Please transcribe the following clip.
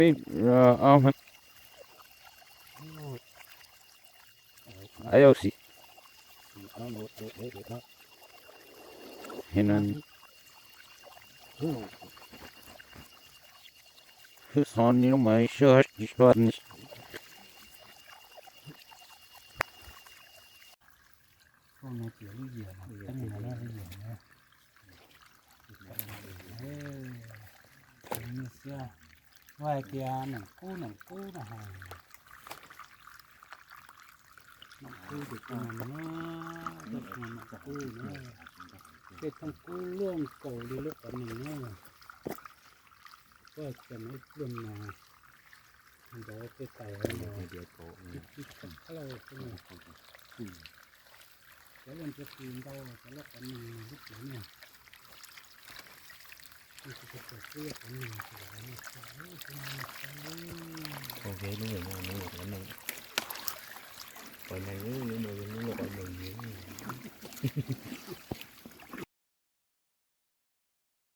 Peb, ờ, ông, ấy đâu xí. Thế nên, cứ son đi lúc mà sơ, sơ. Koj no tias lub yias no, teeb no lub yias no. Ua hais tias, ua hais tias nees kub nees kub no hais. Nees kub ces koj no, koj no nees kub na. Tej thooj kub luaj nkaus li lub qhov nees na. Koj hais tias no ib pliag mas ntawd tej tais hauv no ib txhij tshaj plaws xwb na. Cov loj ntsuav tis ntau, cov loj qhov nees lub cev na. Ua ke lub no, lub qhov nees, qhov nees, lub no lub qhov nees.